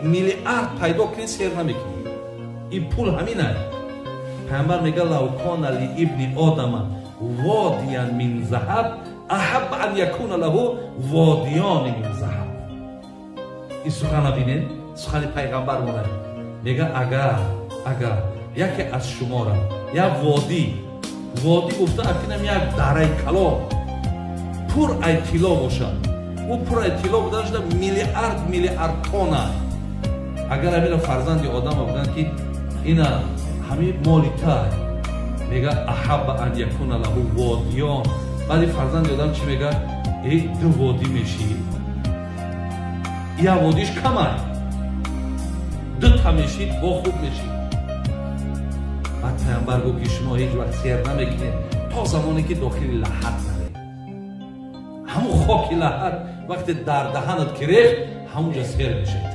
Миллиард пайдо кунӣ, сер намекунӣ. Ин пул ҳамин ай. Пайғамбар мега: лав кона ли ибни одама водиян мин заҳаб аҳабба ан якуна лаҳу водиёни мин заҳаб. Ин сухана бинед, сухани пайғамбар монад. Мега: агар яке аз шуморо як водӣ, водӣ гуфта акинам як дараи калон пур ай тилло бошад, ӯ пур ай тилло будан шуда миллиард миллиард тона, агар ҳамина фарзанди одама буданд, ки ина ҳамин моли тай, мега: аҳабба ан якуна лаҳу водиён. Баъди фарзанди одам чӣ мега? Э, ду водӣ мешӣ, як водиш камай, дута мешид, бо хуб мешид. Баъд пайғамбар гуфт, ки шумо ҳеҷ вақт сер намекунед, то замоне ки дохили лаҳат наред. Ҳамун хоки лаҳат вақте дар даҳанат ки рехт, ҳамунҷа сер мешавед.